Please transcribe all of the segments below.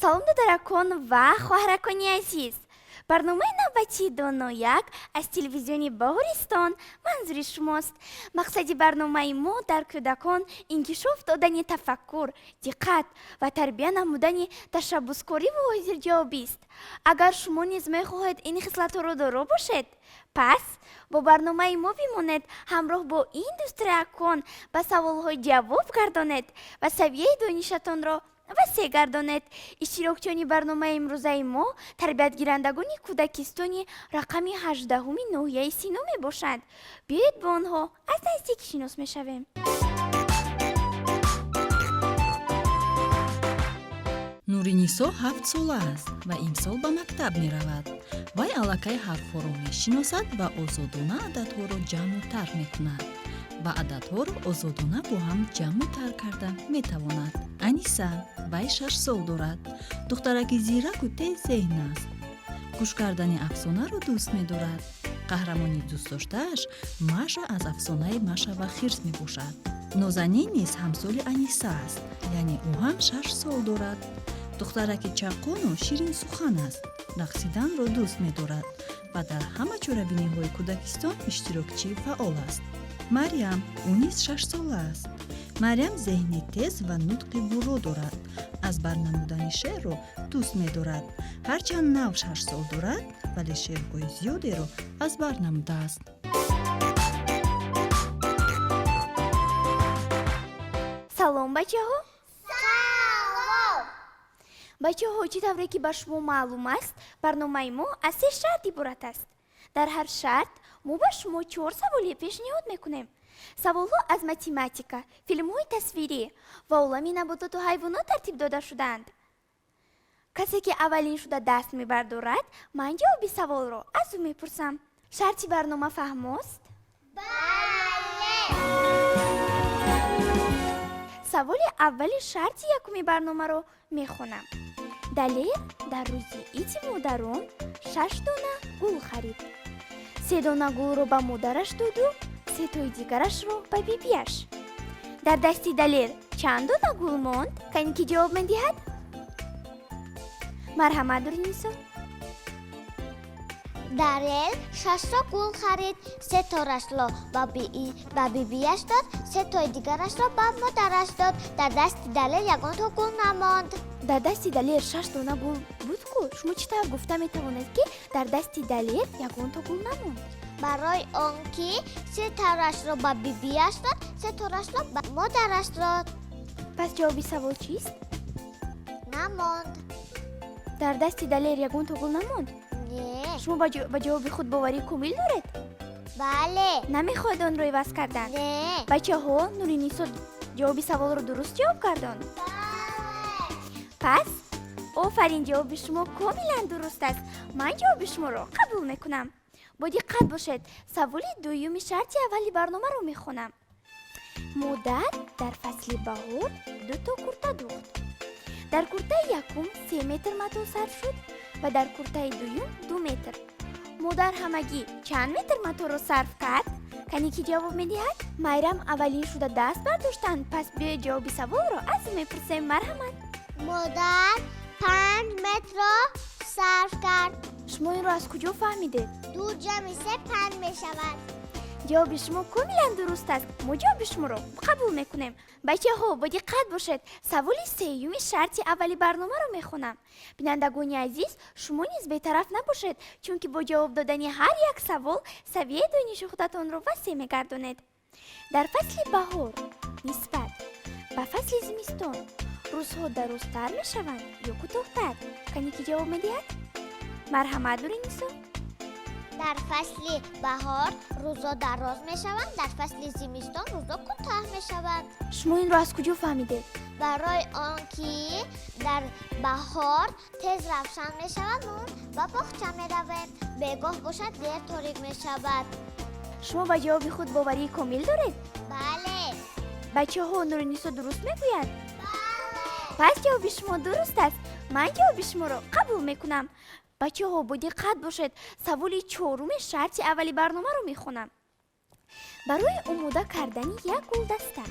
Салом, додаракон ва хоҳаракони азиз! Барномаи навбатии Донояк аз телевизиони Баҳористон манзури шумост. Мақсади барномаи мо дар кӯдакон инкишоф додани тафаккур, диққат ва тарбия намудани ташаббускориву ҳозирҷавобист. Агар шумо низ мехоҳед ин хислатҳоро доро бошед, пас бо барномаи мо бимонед, ҳамроҳ бо ин дӯстраакон ба саволҳо ҷавоб гардонед ва савияи донишатонро васеъ гардонед. Иштирокчиёни барномаи имрӯзаи мо тарбиятгирандагони кӯдакистони рақами 18-уми ноҳияи Сино мебошанд. Биёед, бо онҳо аз наздик шинос мешавем. Нуринисо 7-сола аст ва имсол ба мактаб меравад. Вай аллакай ҳарфҳоро мешиносад ва озодона ададҳоро ҷамъу тарҳ мекунад ва ададҳоро озодона бо ҳам ҷамъу тарҳ карда метавонад. Аниса, вай 6 сол дорад. Духтараки зираку теззеҳн аст. Гӯш кардани афсонаро дӯст медорад. Қаҳрамони дӯстдоштааш Маша аз афсонаи Маша ва хирс мебошад. Нозанин низ ҳамсоли Аниса аст, яъне ӯ ҳам 6 сол дорад. Духтараки чаққону ширинсухан аст. Рақсиданро дӯст медорад ва дар ҳама чорабиниҳои кӯдакистон иштирокчии фаъол аст. Марьям, ӯ низ 6-сола аст. Марьям зеҳни тез ва нутқи бурро дорад. Аз бар намудани шеърро дӯст медорад. Ҳарчанд нав 6 сол дорад, вале шеърҳои зиёдеро аз бар намудааст. Салом, бачаҳо! Салом! Бачаҳо, чӣ тавре ки ба шумо маълум аст, барномаи мо аз се шарт иборат аст. Дар ҳар шарт мо ба шумо чор саволе пешниҳод мекунем. Саволҳо аз математика, филмҳои тасвирӣ ва олами набототу ҳайвонот тартиб дода шудаанд. Касе ки аввалин шуда даст мебардорад, ман ҷавоби саволро аз ӯ мепурсам. Шарти барнома фаҳмост? Бале! Саволи аввали шарти якуми барномаро мехонам. Далер дар рӯзи иди модарон шаш дона гул харид. Се дона гулро ба модараш доду сетои дигарашро ба бибиаш. Дар дасти Далер чанд дона гул монд? Кани, ки ҷавоб медиҳад? Марҳамат, Нуринисо. Далер шашто гул харид, сеторашро ба бибиаш дод, сетои дигарашро ба модараш дод. Дар дасти Далер ягонто гул намонд. Дар дасти Далер шаш дона гул буд ку. Шумо чӣ тавр гуфта метавонед, ки дар дасти Далер ягонто гул намонд? Барои он ки сеторашро ба бибиаш дод, сеторашро ба модараш дод. Пас ҷавоби савол чист? Намонд. Дар дасти Далер ягонто гул намонд? Не. Шумо ба ҷавоби худ боварии комил доред? Бале. Намехоҳед онро иваз кардан? Не. Бачаҳо, Нуринисо ҷавоби саволро дуруст ҷавоб гардонд. Пас офарин, ҷавоби шумо комилан дуруст аст. Ман ҷавоби шуморо қабул мекунам. Бо диққат бошед, саволи дуюми шарти аввали барномаро мехонам. Модар дар фасли баҳор дуто курта дӯхт. Дар куртаи якум 3 метр матоъ сарф шуд ва дар куртаи дуюм 2 метр. Модар ҳамагӣ чанд метр маторо сарф кард? Кане, ки ҷавоб медиҳад? Майрам аввалин шуда даст бардоштанд, пас биёед, ҷавоби саволро аз ӯ мепурсем. Марҳамат. Модар 5 метрро сарф кард. Шумо инро аз куҷо фаҳмидед? Ду ҷамъи се панҷ мешавад. Ҷавоби шумо комилан дуруст аст. Мо ҷавоби шуморо қабул мекунем. Бачаҳо, бо диққат бошед, саволи сеюми шарти аввали барномаро мехонам. Бинандагони азиз, шумо низ бетараф набошед, чунки бо ҷавоб додани ҳар як савол савияи дониши худатонро васеъ мегардонед. Дар фасли баҳор нисбат ба фасли зимистон рӯзҳо дарозтар мешаванд ё кӯтоҳтар? Кане, ки ҷавоб медиҳад? Марҳамат, Нуринисо. Дар фасли баҳор рӯзо дароз мешаванд, дар фасли зимистон рӯзо кӯтоҳ мешаванд. Шумо инро аз куҷо фаҳмидед? Барои он ки дар баҳор тез равшан мешавад, мо ба боғча меравем, бегоҳ бошад, дер торик мешавад. Шумо ба ҷавоби худ боварии комил доред? Бале. Бачаҳо, Нуринисо дуруст мегӯяд? Пас ҷавоби шумо дуруст аст. Ман ҷавоби шуморо қабул мекунам. Бачаҳо, бо диққат бошед, саволи чоруми шарти аввали барномаро мехонам. Барои омода кардани як гулдаста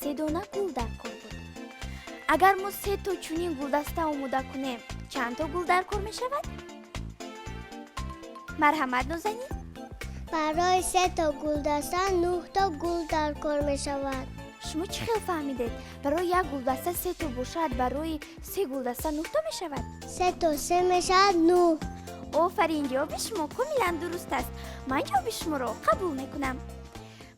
се дона гул дар кор буд. Агар мо се то чунин гулдаста омода кунем, чанд то гул дар кор мешавад? Марҳамат, Нозанин. Барои се то гулдаста нӯҳто гул дар кор мешавад. Шумо чӣ хел фаҳмидед, барои як гулдаста се то бошад, барои се гулдаста нӯҳто мешавад? Се то се мешавад нӯҳ. Офарин, ҷавоби шумо комилан дуруст аст. Ман ҷавоби шуморо қабул мекунам.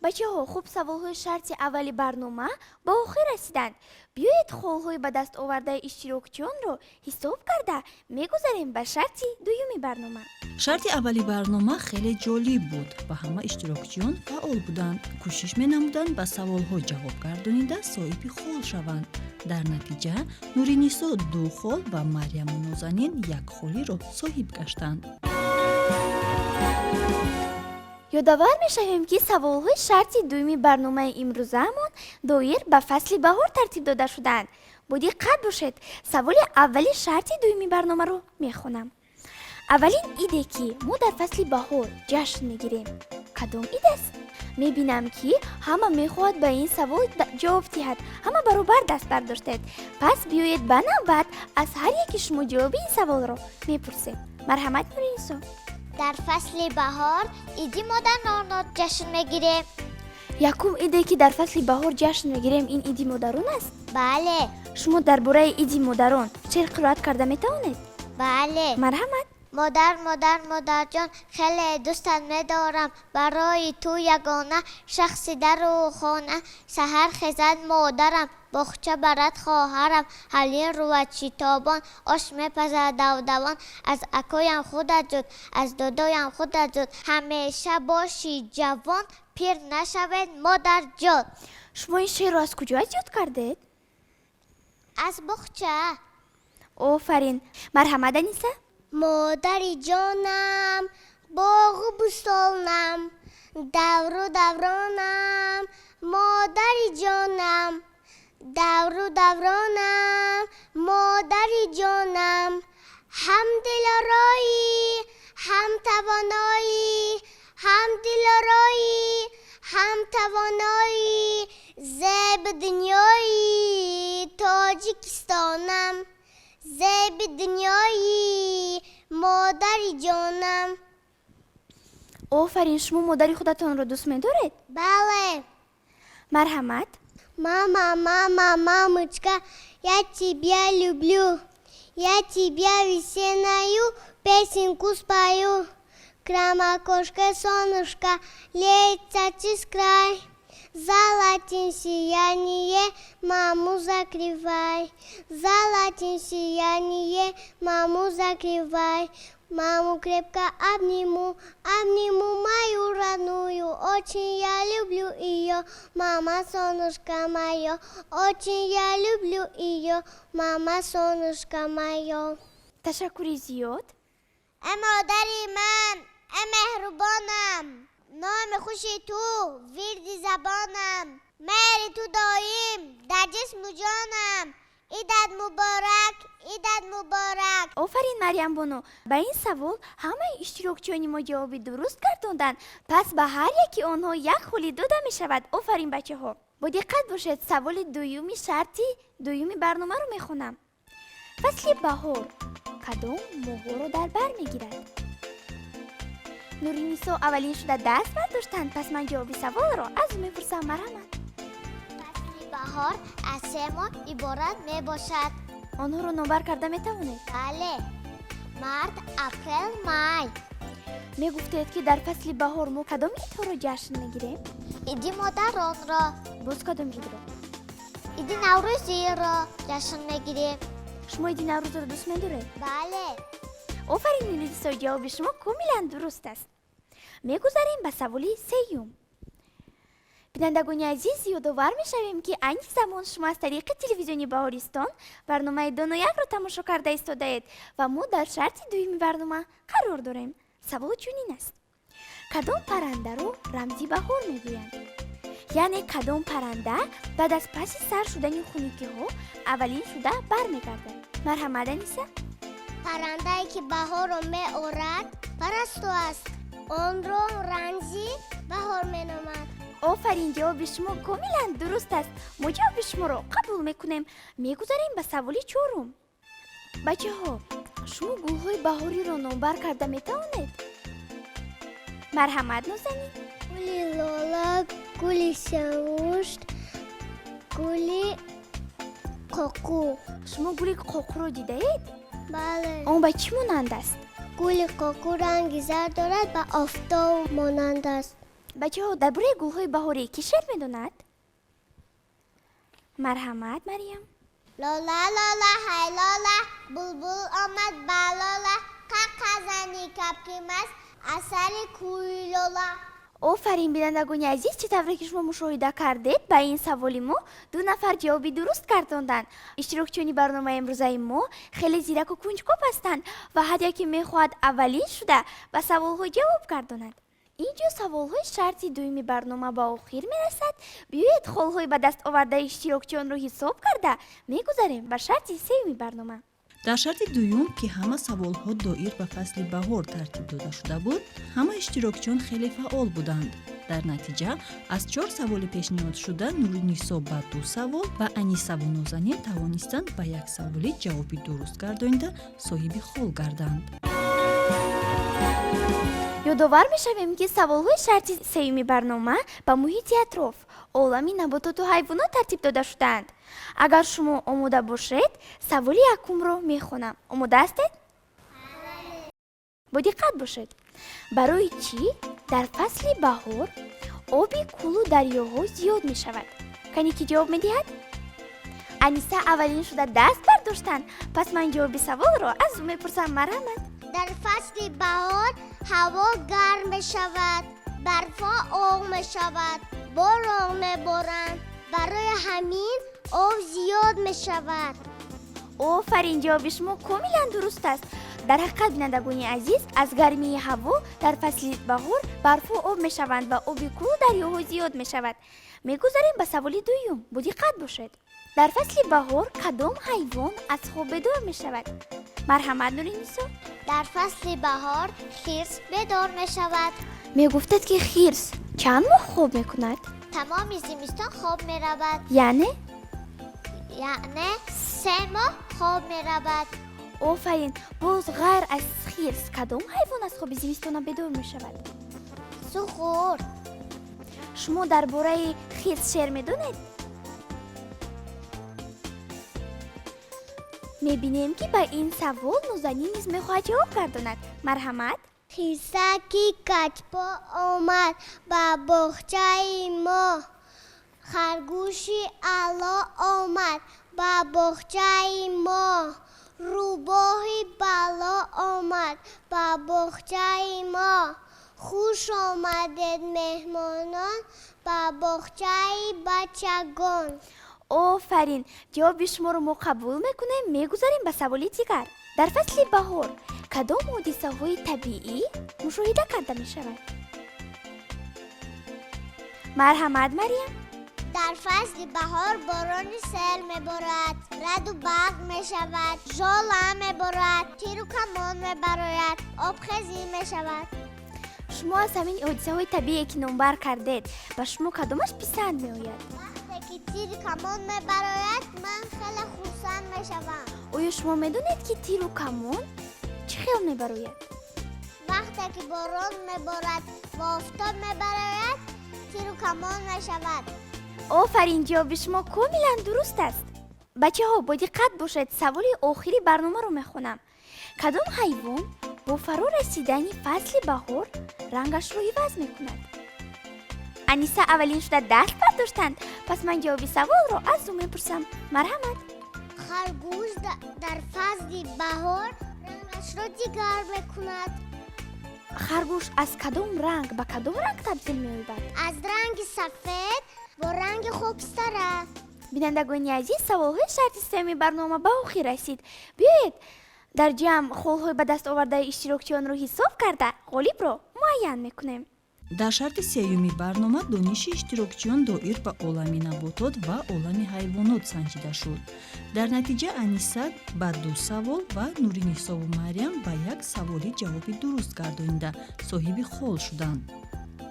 Бачаҳо, хуб, саволҳои шарти аввали барнома ба охир расиданд. Биёед, холҳои ба даст овардаи иштирокчиёнро ҳисоб карда мегузарем ба шарти дуюми барнома. Шарти аввали барнома хеле ҷолиб буд ва ҳама иштирокчиён фаъол буданд, кӯшиш менамуданд ба саволҳо ҷавоб гардонида соҳиби хол шаванд. Дар натиҷа Нуринисо ду хол ва Марьяму Нозанин як холиро соҳиб гаштанд. Ёдовар мешавем, ки саволҳои шарти дуюми барномаи имрӯзаамон доир ба фасли баҳор тартиб дода шудаанд. Бо диққат бошед, саволи аввали шарти дуюми барномаро мехонам. Аввалин иде, ки мо дар фасли баҳор ҷашн мегирем, кадом ид аст? Мебинам, ки ҳама мехоҳад ба ин савол ҷавоб диҳад. Ҳама баробар даст бардоштед. Пас биёед, ба навбат аз ҳар яки шумо ҷавоби ин саволро мепурсем. Марҳамат, Нуринисо. Дар фасли баҳор иди модаронро ҷашн мегирем. Якум иде, ки дар фасли баҳор ҷашн мегирем, ин иди модарон аст? Бале. Шумо дар бораи иди модарон шеър қироат карда метавонед? Бале. Марҳамат. Модар, модар, модарҷон, хеле дӯстат медорам. Барои ту ягона шахси дару хона. Саҳар хезад модарам, боғча барад хоҳарам, ҳавлӣ рувад шитобон, ош мепазад давдавон. Аз акоям худат зуд, аз додоям худат зуд. Ҳамеша бошӣ ҷавон, пир нашавед, модарҷон. Шумо ин шеърро аз куҷо аз ёд кардед? Аз боғча. Офарин. Марҳамат, Аниса. Модари ҷонам, боғу бӯстонам, давру давронам, модари ҷонам, давру давронам, модари ҷонам, ҳам дилороӣ, ҳам тавоноӣ, ҳам дилороӣ, ҳам тавоноӣ, зеби дунёи Тоҷикистонам, зеби дунёи модари ҷонам. Офарин. Шумо модари худатонро дӯст медоред? Бале. Марҳамат. Мама, мама, мамочка, я тебя люблю. Я тебя весеннюю песенку спою. К нам окошко солнышко льется через край. Золотым сияние маму закрывай. Золотым сияние маму закрывай. Маму крепко обниму, обниму мою родную. Очень я люблю ее, мама, солнышко мое. Очень я люблю ее, мама, солнышко мое. Ташаккури зиёд. Э модари ман, э меҳрубонам, номи хуши ту вирди забонам, меҳри ту доим дар ҷисму ҷонам. Идат муборак, идат муборак. Офарин, Марьямбону. Ба ин савол ҳамаи иштирокчиёни мо ҷавоби дуруст гардонданд, пас ба ҳар яки онҳо як холи дода мешавад. Офарин, бачаҳо. Бо диққат бошед, саволи дуюми шарти дуюми барномаро мехонам. Фасли баҳор кадом моҳҳоро дар бар мегирад? Нуринисо аввалин шуда даст бардоштанд, пас ман ҷавоби саволро аз ӯ мепурсам. Марҳамат. Фасли баҳор аз се моҳ иборат мебошад. Онҳоро номбар карда метавонед? Бале, март, апрел, май. Мегуфтед, ки дар фасли баҳор мо кадом идҳоро ҷашн мегирем? Иди модаронро. Боз кадом идро? Иди наврӯзиро ҷашн мегирем. Шумо иди наврӯзро дӯст медоред? Бале. Офарин, Нуринисо, ҷавоби шумо комилан дуруст аст. Мегузарем ба саволи сеюм. Бинандагони азиз, ёдовар мешавем, ки айни замон шумо аз тариқи телевизиони Баҳористон барномаи Доноякро тамошо карда истодаед ва мо дар шарти дуюми барнома қарор дорем. Савол чунин аст: кадом паррандаро рамзи баҳор мегӯянд? Яъне кадом парранда баъд аз паси сар шудани хунукиҳо аввалин шуда бармегардад? Марҳамат, Аниса. Паррандае, ки баҳорро меорад, парасту аст. Онро рамзи баҳор меноманд. Офарин, ҷавоби шумо комилан дуруст аст. Мо ҷавоби шуморо қабул мекунем. Мегузарем ба саволи чорум. Бачаҳо, шумо гулҳои баҳориро номбар карда метавонед? Марҳамат, Нозанин. Гули лола, гули сиёҳмушт, гули қоқу. Шумо гули қоқуро дидаед? Бале. Он ба чӣ монанд аст? Гули қоқу ранги зард дорад, ба офтоб монанд аст. Бачаҳо, дар бораи гулҳои баҳорӣ кӣ шеър медонад? Марҳамат, Марьям. Лола, лола, ҳай лола, булбул омад ба лола, қақ-қазани кабки маст аз сари кӯи лола. Офарин, бинандагони азиз, чӣ тавре ки шумо мушоҳида кардед, ба ин саволи мо ду нафар ҷавоби дуруст гардонданд. Иштирокчиёни барномаи имрӯзаи мо хеле зираку кунҷков ҳастанд ва ҳар яке мехоҳад аввалин шуда ба саволҳо ҷавоб гардонад. Ин ҷо саволҳои шарти дуюми барнома ба охир мерасад. Биёед, холҳои ба даст овардаи иштирокчиёнро ҳисоб карда мегузарем ба шарти сеюми барнома. Дар шарти дуюм, ки ҳама саволҳо доир ба фасли баҳор тартиб дода шуда буд, ҳама иштирокчиён хеле фаъол буданд. Дар натиҷа, аз чор саволи пешниҳодшуда Нуринисо ба ду савол ва Анисаву Нозанин тавонистанд ба як саволи ҷавоби дуруст гардонида, соҳиби хол гарданд. Ёдовар мешавем, ки саволҳои шарти сеюми барнома ба муҳити атроф, олами набототу ҳайвонот тартиб дода шудаанд. Агар шумо омода бошед, саволи якумро мехонам. Омода ҳастед? Бо диққат бошед. Барои чӣ дар фасли баҳор оби кӯлу дарёҳо зиёд мешавад? Кане, ки ҷавоб медиҳад? Аниса аввалин шуда даст бардоштанд, пас ман ҷавоби саволро аз ӯ мепурсам. Марҳамат. Дар фасли баҳор ҳаво гарм мешавад, барфҳо оғ мешавад, борон меборанд, барои ҳамин об зиёд мешавад. Офарин, ҷавоби шумо комилан дуруст аст. Дар ҳақиқат, бинандагони азиз, аз гармии ҳаво дар фасли баҳор барфҳо об мешаванд ва оби кӯлу дарёҳо зиёд мешавад. Мегузарем ба саволи дуюм. Бодиққат бошед. Дар фасли баҳор кадом ҳайвон аз хоб бедор мешавад? Марҳамат, Нуринисо. Дар фасли баҳор хирс бедор мешавад. Мегуфтед, ки хирс чанд моҳ хоб мекунад? Тамоми зимистон хоб меравад. Яъне? Яъне 3 моҳ хоб меравад. Офарин. Боз ғайр аз хирс кадом ҳайвон аз хоби зимистона бедор мешавад? Суғур. Шумо дар бораи хирс шеър медонед? Мебинем, ки ба ин савол Нозанин низ мехоҳад ҷавоб гардонад. Марҳамат. Хирсаки каҷпо омад ба боғчаи мо, харгӯши аъло омад ба боғчаи мо, рӯбоҳи бало омад ба боғчаи мо. Хуш омадед, меҳмонон, ба боғчаи бачагон. Офарин, ҷавоби шуморо мо қабул мекунем. Мегузарем ба саволи дигар. Дар фасли баҳор кадом ҳодисаҳои табиӣ мушоҳида карда мешавад? Марҳамат, Марьям. Дар фасли баҳор борони сел меборад, раъду барқ мешавад, жола меборад, тиру камон мебарояд, обхезӣ мешавад. Шумо аз ҳамин ҳодисаҳои табиие, ки номбар кардед, ба шумо кадомаш писанд меояд? Вақте ки тиру камон мебарояд, ман хеле хурсанд мешавам. Оё шумо медонед, ки тиру камон чӣ хел мебарояд? Вақте ки борон меборад ва офтоб мебарояд, тиру камон мешавад. Офарин, ҷавоби шумо комилан дуруст аст. Бачаҳо, бо диққат бошед, саволи охири барномаро мехонам. Кадом ҳайвон бо фаро расидани фасли баҳор рангашро иваз мекунад? Аниса аввалин шуда даст бардоштанд, пас ман ҷавоби саволро аз ӯ мепурсам. Марҳамат. Харгӯш дар фасли баҳор рангашро дигар мекунад. Харгӯш аз кадом ранг ба кадом ранг табдил меёбад? Аз ранги сафед бо ранги хокистара. Бинандагони азиз, саволҳои шарти сеюми барнома ба охир расид. Биёед, дар ҷамъ холҳои ба даст овардаи иштирокчиёнро ҳисоб карда, ғолибро муайян мекунем. Дар шарти сеюми барнома дониши иштирокчиён доир ба олами наботот ва олами ҳайвонот санҷида шуд. Дар натиҷа, Аниса ба ду савол ва Нуринисову Марьям ба як саволи ҷавоби дуруст гардонида, соҳиби хол шуданд.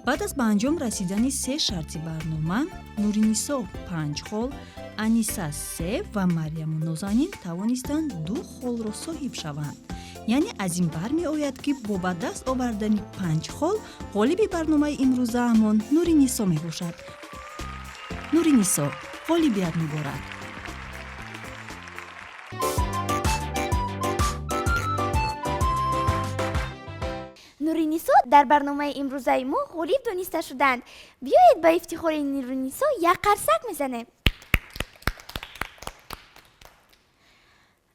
Баъд аз ба анҷом расидани се шарти барнома, Нуринисо панҷ хол, Аниса се ва Марьяму Нозанин тавонистанд ду холро соҳиб шаванд. Яъне аз ин бармеояд, ки бо ба даст овардани панҷ хол ғолиби барномаи имрӯзаамон Нуринисо мебошад. Нуринисо, ғолибият муборак! Нуринисо дар барномаи имрӯзаи мо ғолиб дониста шуданд. Биёед, ба ифтихори Нуринисо як қарсак мезанем.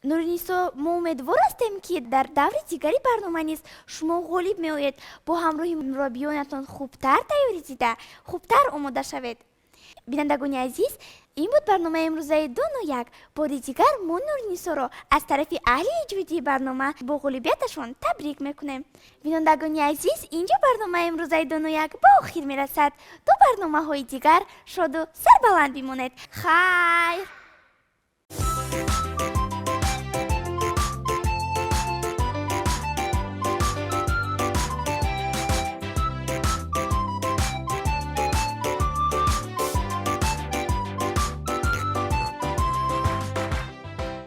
Нуринисо, мо умедвор ҳастем, ки дар даври дигари барнома низ шумо ғолиб меоед. Бо ҳамроҳи мураббиёнатон хубтар тайёрӣ дида, хубтар омода шавед. Бинандагони азиз, ин буд барномаи имрӯзаи Дону як. Бори дигар мо Нуринисоро аз тарафи аҳли иҷодии барнома бо ғолибияташон табрик мекунем. Бинандагони азиз, инҷо барномаи имрӯзаи Дону як ба охир мерасад. То барномаҳои дигар шоду сарбаланд бимонед. Хайр.